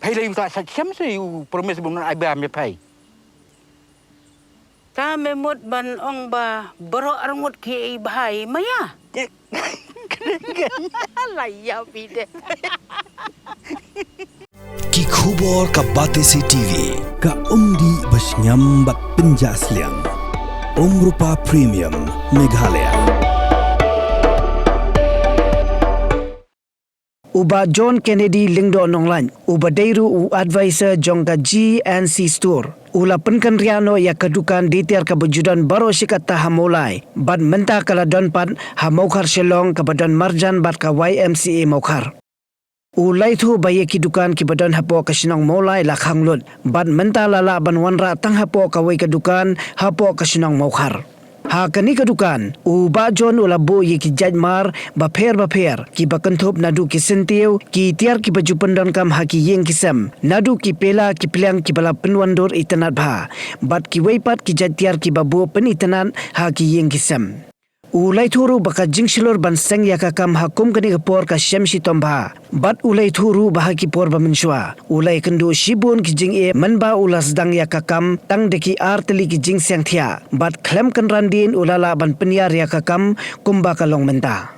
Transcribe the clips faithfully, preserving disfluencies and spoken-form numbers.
Phi la ïoh sa shem se u promise bun ai ba me phi. Ta me mut ban ong ba baroh arngut ki ei bha ïa ma ïa. La ïa phi de. Ki khubor ka Batesi TV, ka umdih ba shngiam bad pynjah sliang. Umrupa Premium Meghalaya. U Bah John Kennedy Lyngdoh Nonglait, uba dei ruh u advisor jong ka G N C Store, u la pynkynriah noh ïa ka dukan dei tiar kaba ju don baroh shi katta ha Mawlai, bad mynta ka la don pat ha Mawkhar Shillong kaba don marjan bad ka Y M C A Mawkhar. U la ïathuh ba ïa ki dukan kiba don hapoh ka shnong Mawlai la khang lut, bad mynta la lah ban wanrah tang hapoh kawei ka dukan hapoh ka shnong Mawkhar. Ha kane ka dukan, u Bah John u la buh ïa ki jait mar bapher bapher, kiba kynthup naduh ki syntiew, ki tiar kiba ju pyndonkam ha ki ïing ki sem, naduh ki pela ki pliang kiba la pynwandur itynnad bha, bad kiwei pat ki jait tiar kiba buh pynitynnad ha ki ïing ki sem. U la ïathuh ruh ba ka jingshlur ban seng ïa ka kam ha kum kane ka por ka shem shitom bha. Bad u la ïathuh ruh ba ha ki por ba mynshuwa u la ïakynduh shibun ki jingeh mynba u la sdang ïa ka kam tang da ki ar tylli ki jingseng thiah. Bad khlem kynran dien u la lah ban pynïar ïa ka kam kumba ka long mynta.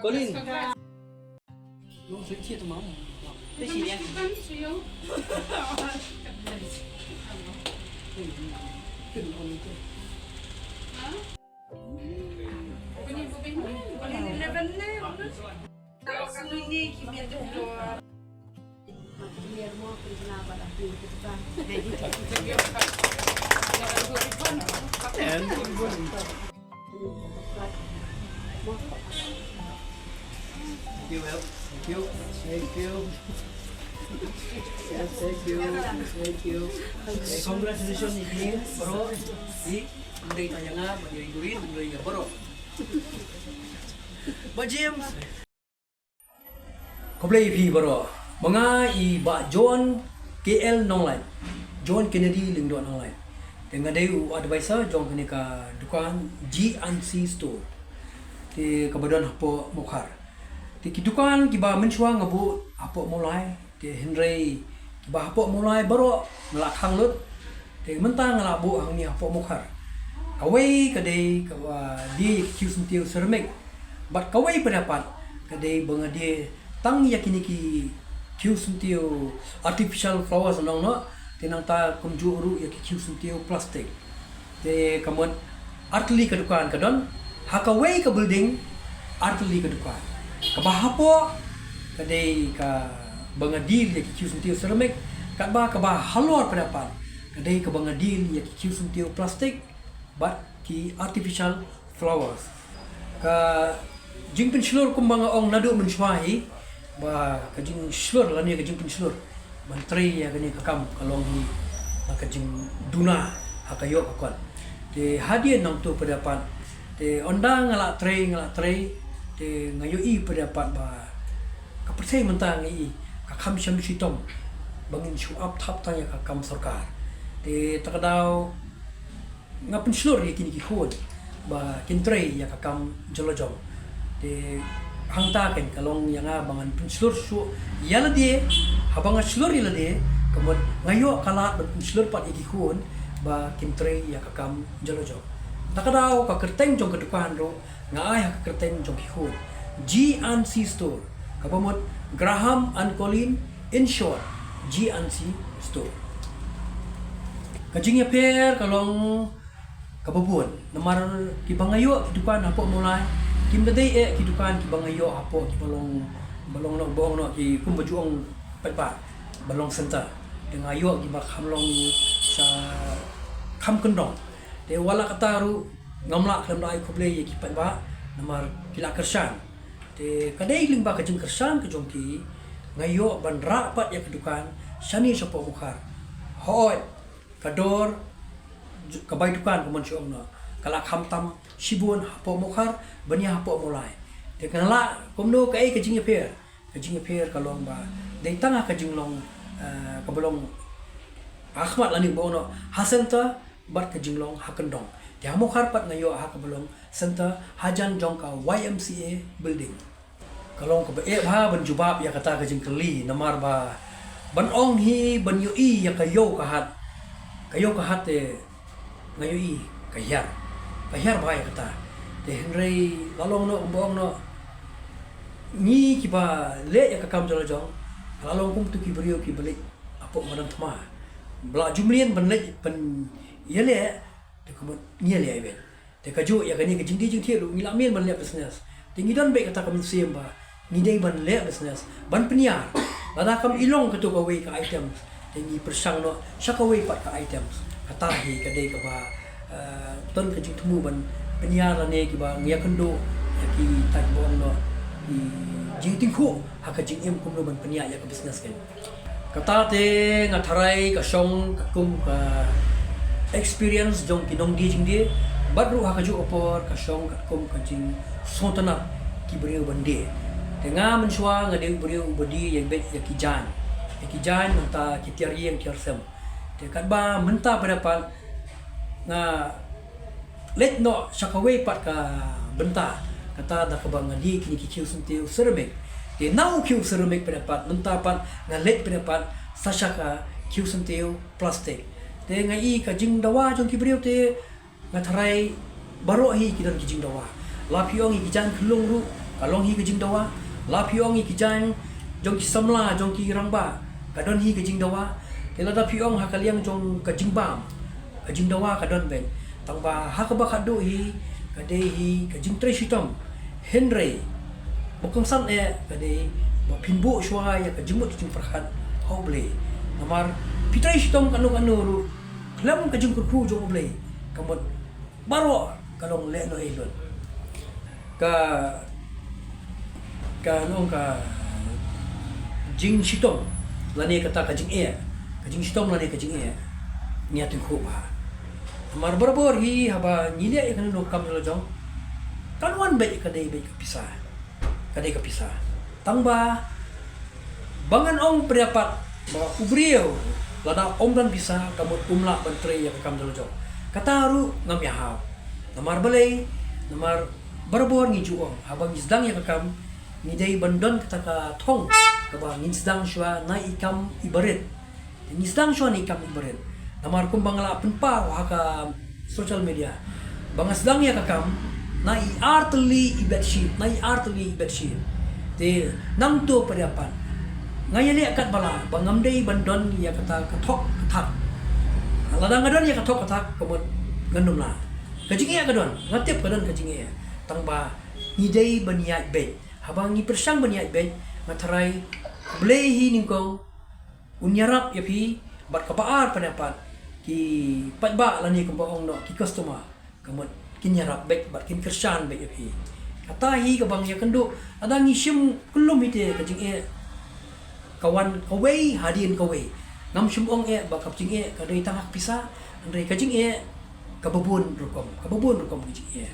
Colin. Thank you, Will. Thank you. Thank you. Yes, thank you. Thank you. Congratulations again, bro. See, ndai tayanga, bagi gurin, ndai ya, bro. Ba James. Khublei phi baroh. Ma nga i Bah John K L Nonglait, John Kennedy Lyngdoh Nonglait. Te nga dei u advisor jong kane ka dukan G and C Store. Te kaba don hapoh Mawkhar. Te ki dukan kiba mynshuwa nga buh hapoh Mawlai. Te hynrei kiba hapoh Mawlai baroh nga la khang lut. Te mynta nga la buh hangne hapoh Mawkhar. Kawei ka dei kaba die ïa ki khiew syntiew ceramic. Bad kawei pat ka dei ba nga die tang ïa kine ki khiew syntiew artificial flowers nong noh. Te nangta kumjuh ruh ïa ki khiew syntiew plastik. Te ka mut artylli ka dukan ka don, ha kawei ka building artylli ka dukan. Kaba hapoh ka dei kaba nga die ïa ki khiew syntiew ceramic, katba kaba halor pat pat ka dei kaba nga die ïa ki khiew syntiew plastik bad ki artificial flowers. Ka jingpynshlur kumba nga ong naduh mynshuwa hi, ba ka jingshlur lane ka jingpynshlur ban trei ïa kane ka kam ka long hi na ka jingduna ha ka ïoh ka kot. Te hadien nangto pat pat, te ynda nga la trei, nga la trei, te nga ïohi pat pat ba ka pyrthei mynta nga i ka kham sham shitom ba ngin shu ap thap tang ïa ka kam sorkar. Te ta ka daw nga pynshlur ïa kine ki khun ba kin trei ïa ka kam jyllajong. Te hangta kan ka long ïa nga ba ngan pynshlur shuh ïa lade, haba nga shlur ïa lade, ka mut nga ïoh ka lad ban pynshlur pat ïa ki khun ba kin trei ïa ka kam jyllajong. Ta ka daw ka kyrteng jong ka dukan ruh nga ai ha ka kyrteng jong ki khun, G and C Store, kaba mut Graham and Colleen, in short, G and C Store. Ka jingïapher ka long kaba bun, namar kiba nga ïoh ki dukan hapoh Mawlai kim da dei eh ki dukan kiba nga ïoh hapoh kiba long, ba long noh, ba ong noh ki kumba ju ong pat ba, ba long center. Te nga ïoh kiba kham long sha kham kyndong. Te wat la katta ruh ngam lah khlem da ai khublei ïa ki pat ba, namar ki la kyrshan. Te ka dei lyngba ka jingkyrshan ka jong ki nga ïoh ban rah pat ïa ka dukan shane shapoh Mawkhar. Hooid, ka dor j-, ka bai dukan kumba shu ong noh, ka la kham tam shibun hapoh Mawkhar ban ïa hapoh Mawlai. Te ka la kumno kaei ka jingïapher? Ka jingïapher ka long ba dei tang ha ka jinglong, eh, kaba long ha khmat lane ba ong noh ha center bad ka jinglong ha kyndong. Te ha Mawkhar pat nga ïoh ha kaba long center hajan jong ka Y M C A building. Ka long kaba eh bha ban jubab ïa kata ka jingkylli, namar ba ban ong hi ban ïohi ïa ka ïew ka hat, ka ïew ka hat te nga ïohi ka hiar, ka hiar bha ïa kata. Te hynrei la long noh kumba ong noh, ngi kiba leh ïa ka kam jyllajong la long kum tu ki briew kiba leit hapoh madan thma, ba la ju mlien ban leit ban ïaleh, te kumba ngi ïaleh ïa bad. Te kajuh ïa kane ka jingdie jingthiah ruh ngi la mih ban leh business. Te ngi don beit kata ka mynsiem ba ngi dei ban leh business, ban pynïar. Lada kam i long kato kawei ka items, te ngi pyrshang noh sha kawei pat ka items. Kata hi ka dei kaba, eh, don ka jingthmu ban pynïar lane kiba ngi ïakynduh ïa kita kiba ong noh ki jingtyngkhuh ha ka jingim kumno ban pynïar ïa ka business kan. Kata te nga tharai ka shong katkum ka experience jong ki nongdie jingdie, bad ruh ha kajuh ka por ka shong katkum ka jingsngewtynnat ki briew ban die. Te nga mynshuwa nga dei u briew uba die ïa bad ïa ki jaiñ, ïa ki jaiñ nangta ki tiar ïing tiar sem. Te katba mynta pat pat nga leit noh sha kawei pat ka bynta, kata da kaba nga die kine ki khiew syntiew ceramic. Te na u khiew ceramic pat pat, mynta pat nga leit pat pat sa sha ka khiew syntiew plastik. Te nga i ka jingdawa jong ki briew te nga tharai baroh hi ki don ki jingdawa. La phi ong ïa ki jaiñ khyllung ruh ka long hi ka jingdawa. La phi ong ïa ki jaiñ jong ki samla jong ki rangbah ka don hi ka jingdawa. Te lada phi ong ha ka liang jong ka jingbam, ka jingdawa ka don bad. Tangba ha kaba khatduh hi ka dei hi ka jingtrei shitom. Hynrei ba kongsan eh ka dei ba phin buh shuwa ïa ka jingmut jingpyrkhat ha U Blei. Namar phi trei shitom kano kano ruh khlem ka jingkyrkhu jong U Blei, ka mut baroh ka long lehnohei lut. Ka, ka long ka jingshitom lane kata ka jingeh, ka jingshitom lane ka jingeh ngi ïa tyngkhuh bha. Namar barabor hi haba ngi leh ïa kano kano ka kam jyllajong, kan wan beit ka dei beit ka pisa, ka dei ka pisa. Tangba Ba ngan ong pyrshah pat ba u briew lada um don pisa ka mut um lah ban trei ïa ka kam jong u. Kata ruh ngam ïahap. Namar balei, namar barabor ngi ju ong haba ngi sdang ïa ka kam, ngi dei ban don kata ka thong kaba ngin sdang shuwa na i kam i barit. Ngi sdang shuwa na i kam i barit. Namar kumba nga la pynpaw ha ka social media, ba nga sdang ïa ka kam na i ar tylli i bedsheet, na i ar tylli i bedsheet. Te nangto pyrshah pat nga ïaleh katba lah ba ngam dei ban don ïa kata ka thok ka thak. Lada nga don ïa ka thok ka thak ka mut ngan ym lah. Ka jingeh ka don, nga tip ka don ka jingeh. Tang ba ngi dei ban ïaid beit. Haba ngi pyrshang ban ïaid beit, nga tharai Blei hi nyngkong un ïarap ïa phi, bad kaba ar pyrshah pat ki paidbah lane kumba ong noh ki customer, ka mut kin ïarap beit bad kin kyrshan beit ïa phi. Kata hi kaba ngi ïakynduh. Lada ngi shim kyllum hi te ka jingeh ka wan kawei hadien kawei. Ngam shym ong eh ba ka jingeh ka dei tang ha ka pisa, hynrei ka jingeh kaba bun rukom, kaba bun rukom ka jingeh.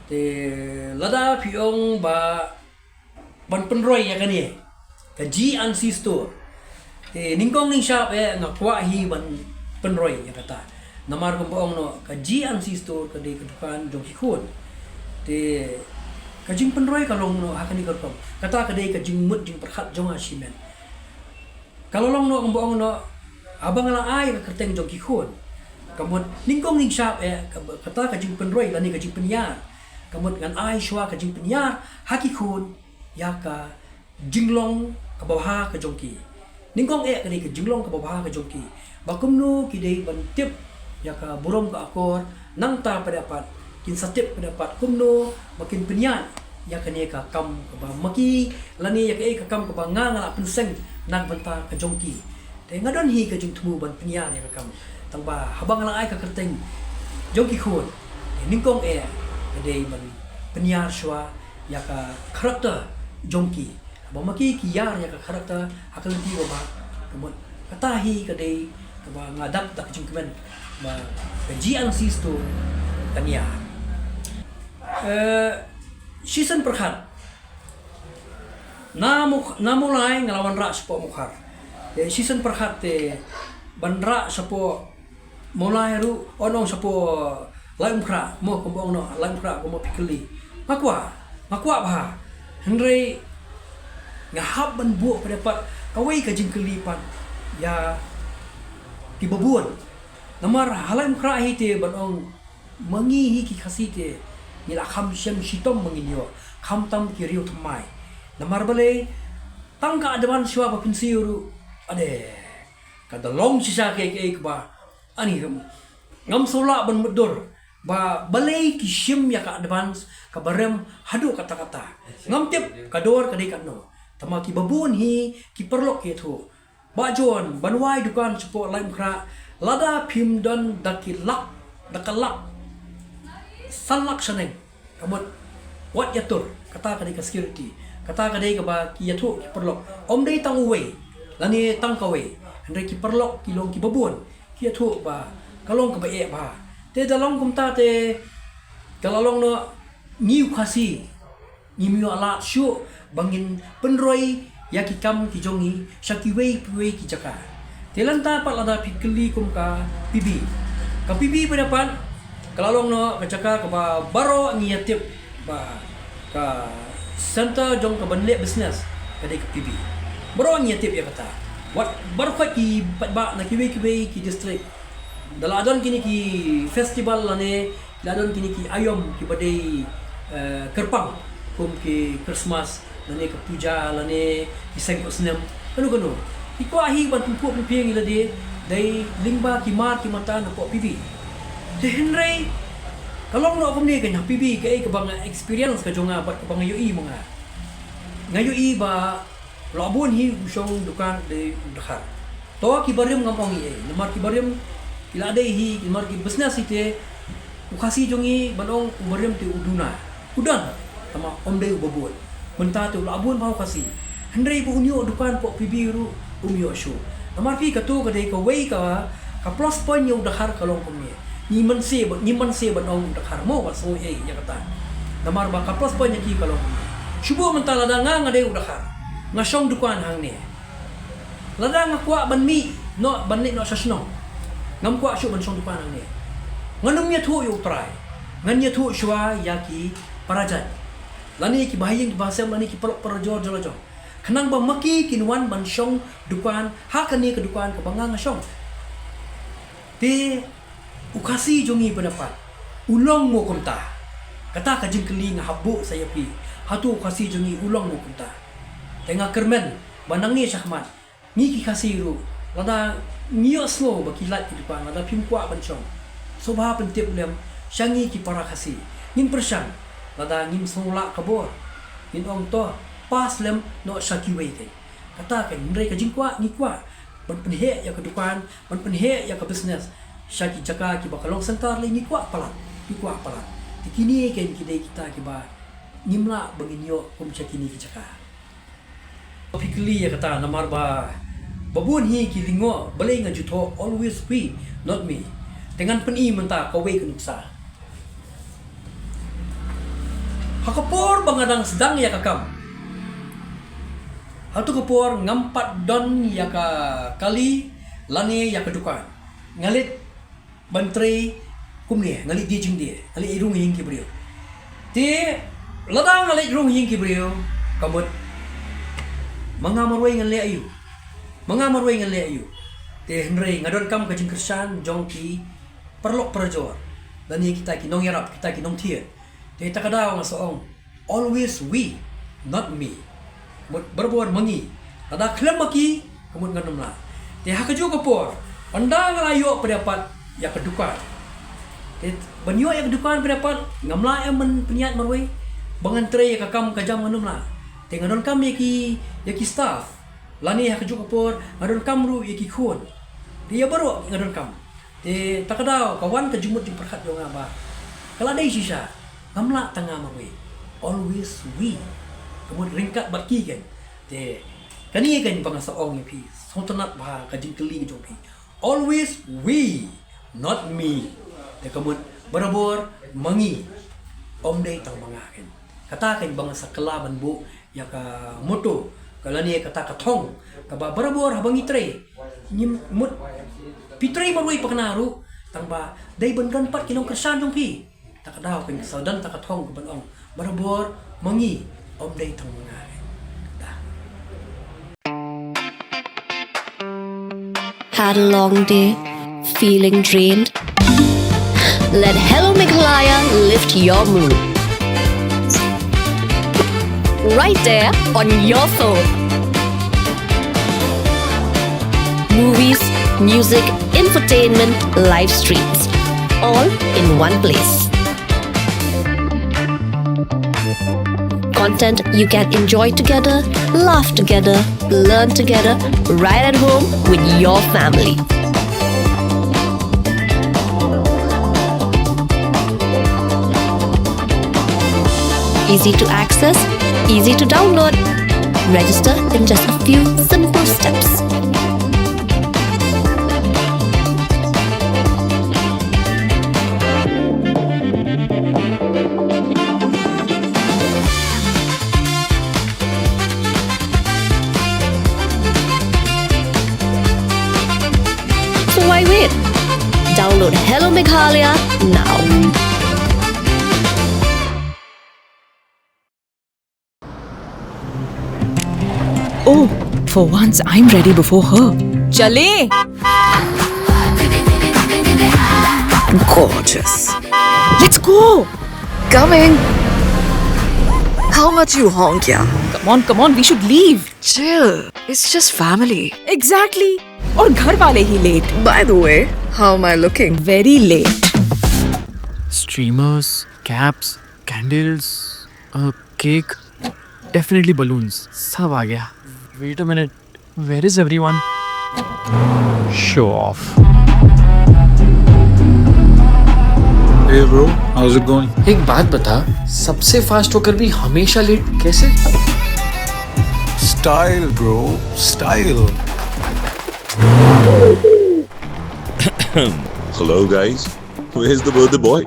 Te lada phi ong ba ban pynroi ïa kane ka G and C store, te nyngkong nyngshap eh nga kwah hi ban pynroi ïa kata. Namar kumba ong noh, ka G and C store ka dei ka dukan jong ki khun. Te ka jingpynroi ka long noh ha kane ka rukom. Kata ka dei ka jingmut jingpyrkhat jong nga shimet. Ka la long noh kumba ong noh, haba nga la ai ka kyrteng jong ki khun, ka mut nyngkong nyngshap eh ka, kata ka jingpynroi lane ka jingpynïar, ka mut ngan ai shuwa ka jingpynïar ha ki khun ïa ka jinglong kaba bha ka jong ki. Nyngkong eh ka dei ka jinglong kaba bha ka jong ki, ba kumno ki dei ban tip ïa ka burom ka akor. Nangta pyrshah pat kin sa tip pyrshah pat kumno ba kin pynïaid ïa kane ka kam kaba ma ki, lane ïa kaei ka kam kaba nga nga la pynseng na ka bynta ka jong ki. Te nga don hi ka jingthmu ban pynïar ïa ka kam. Tang ba haba nga la ai ka kyrteng jong ki khun, te nyngkong eh ka dei ban pynïar shuwa ïa ka character jong ki. Ba ma ki ki ïar ïa ka character ha ka lynti ba bha, ka mut kata hi ka dei kaba nga dap da ka jingkmen ba ka G and C store kan ïar. Eh, shisien pyrkhat, na Muk-, na Mawlai nga la wanrah shapoh Mawkhar. Te shisien pyrkhat te ban rah shapoh Mawlai ruh, ong shapoh Laitumkhrah, mo kumba ong noh, Laitumkhrah kumba phi kylli. Nga kwah, nga kwah bha. Hynrei nga hap ban buh pat kawei ka jingkylli pat ïa kiba bun. Namar ha Laitumkhrah hi te ban ong ma ngi hi ki Khasi te ngi la kham shem shitom ma ngin ïoh, khamtam ki riew thymmai. Namar balei, tang ka advance shuwa ba phin siew ruh, ade, ka da long shisha kaei kaei kaba ani ngam, ngam shu lah ban mutdur ba balei ki shim ïa ka advance kaba rem haduh katta katta. Ngam tip ka dor ka dei katno. Tangba kiba bun hi ki paralok ki ïathuh, Bah John, ban wai dukan shapoh Laitumkhrah, lada phim don da ki lak, da ka lak, san lak shaneng, ka mut wat ïatur. Kata ka dei ka security. Kata ka dei kaba ki ïathuh ki paralok. Ym dei tang uwei lane tang kawei, hynrei ki paralok ki long kiba bun ki ïathuh ba ka long kaba eh bha. Te da long kumta te ka la long noh, ngi u Khasi ngim ïoh lad shuh ba ngin pynroi ïa ki kam ki jong ngi sha kiwei kiwei ki jaka. Te lynta pat lada phi kylli kum ka P B, ka P B pat ka la long noh ka jaka kaba baroh ngi ïa tip ba ka center jong ka ban leh business ka dei ka P B. Baroh ngi ïa tip ïa kata. Wat baroh ki paidbah na kiwei kiwei ki district, da la don kine ki festival lane la don kine ki aïom kiba dei, eh, kyrpang, kum ki Christmas lane ka puja lane ki seng kut snem, kano kano. Ki kwah hi ban pynphuh pynphieng ïa lade da i lyngba ki mar ki mata napoh P B. Te hynrei ka long noh kumne, ka na P B kaei kaba nga experience ka jong nga bad kaba nga ïohi ma nga. Nga ïohi ba la bun hi u shong dukan dei u dkhar. To ki barim ngam ong ei ei, namar ki barim ki la dei hi, namar ki business hi te u Khasi jong ngi ban ong u barim te u duna, u don, tangba ym dei uba bun. Mynta te u la bun bha u Khasi. Hynrei ba un ïoh dukan poh P B ruh um ïoh shuh. Namar phi, kato ka dei kawei ka, ka plus point ïa u dkhar ka long kumne. Ngi mynse ba, ngi mynse ban ong u dkhar mo, wat sngew ei ïa kata. Namar ba ka plus point ïa ki ka long kumne. Shu buh mynta lada nga nga dei u dkhar, Nga shong dukan hangne. Lada nga kwah ban mih noh, ban leit noh sha shnong, ngam kwah shuh ban shong dukan hangne. Ngan ym ïathuh ïa u trai. Ngan ïathuh shuwa ïa ki para jait, lane ki bahaïing ki bahasem, lane ki paralok parajor jong la jong, khnang ba ma ki kin wan ban shong dukan ha kane ka dukan kaba nga nga shong. Te u Khasi jong ngi ba na pat u long mo kumta? Kata ka jingkylli nga hap buh sa ïa phi. Hato u Khasi jong ngi u long mo kumta? Te nga kyrmen ba nangne shakhmat, ngi ki Khasi ruh, lada ngi ïohsngew ba ki lait ki dukan, lada phim kwah ban shong, sngewbha pyntip lem sha ngi ki para Khasi. Ngin pyrshang, lada ngim sngew lah ka bor, ngin ong to, pass lem noh sha kiwei kein. Kata kein, hynrei ka jingkwah ngi kwah ban pynheh ïa ka dukan, ban pynheh ïa ka business sha ki jaka kiba ka long centre lei, ngi kwah palat, ngi kwah palat. Te kine kein ki dei kita kiba ngim lah ba ngin ïoh kum sha kine ki jaka. Phi kylli ïa kata namar ba, ba bun hi ki lyngngoh, balei nga ju thoh always we, not me. Te ngan pyni mynta kawei ka nuksa. Ha ka por ba nga dang sdang ïa ka kam, hato ka por ngam pat don ïa ka kali lane ïa ka dukan. Nga leit ban trei kumne, nga leit die jingdie, nga leit rung ïing ki briew. Te lada nga leit rung ïing ki briew, ka mut ma nga marwei ngan leh aïu? Ma nga marwei ngan leh aïu? Te hynrei nga donkam ka jingkyrshan jong ki paralok parajor, lane kita ki nongïarap, kita ki nongthied. Te ta ka daw nga sa ong, always we, not me. Mut barabor ma ngi. Lada khlem ma ki, ka mut ngan ym lah. Te ha kajuh ka por, ynda nga la ïoh pat ïa ka dukan, te ban ïoh ïa ka dukan pat, ngam lah em ban pynïaid marwei? Ba ngan trei ïa ka kam ka jam ngan ym lah? Te nga donkam ïa ki, ïa ki staff. Lane ha kajuh ka por nga donkam ruh ïa ki khun. Te ïa baroh nga donkam. Te ta ka daw ka wan ka jingmut jingpyrkhat jong nga ba ka la dei shisha, ngam lah tang nga marwei. Always we. Ka mut ryngkat bad ki kein. Te kane kein ba nga sa ong ïa phi, sngewtynnat bha ka jingkylli ka jong phi. Always we, not me. Te ka mut barabor ma ngi, ym dei tang ma nga kein. Kata kein ba nga sa kylla ban buh ïa ka motto, ka lane kata ka thong, kaba barabor haba ngi trei, ngim mut phi trei marwei pakna ruh, tang ba dei ban don pat ki nongkyrshan jong phi. Ta ka daw kein sa don ta ka thong kaban ong, barabor ma ngi, ym dei tang ma nga. Kata. Had a long day? Feeling drained? Let Hello Meghalaya lift your mood. Right there on your phone. Movies, music, entertainment, live streams, all in one place. Content you can enjoy together, laugh together, learn together, right at home with your family. Easy to access, easy to download. Register in just a few simple steps. So why wait? Download Hello Meghalaya now. Oh, for once I'm ready before her. चलें? Gorgeous. Let's go. Coming. How much you honk, yeah? Come on, come on, we should leave. Chill. It's just family. Exactly. और घर वाले ही late. By the way, how am I looking? Very late. Streamers, caps, candles, a cake, definitely balloons. सब आ गया. Wait a minute. Where is everyone? Show off. Hey bro, how's it going? एक बात बता, सबसे फास्ट होकर भी हमेशा लेट कैसे? Style bro, style. Hello guys, where's the birthday boy?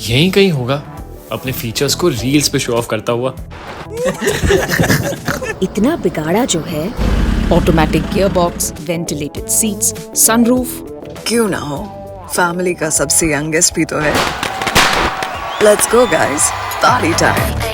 यहीं कहीं होगा. अपने फीचर्स को रील्स पे शो ऑफ करता हुआ। इतना बिगाड़ा जो है। Automatic gearbox, ventilated seats, sunroof। क्यों ना हो, फैमिली का सबसे यंगेस्ट भी तो है। Let's go guys, party time।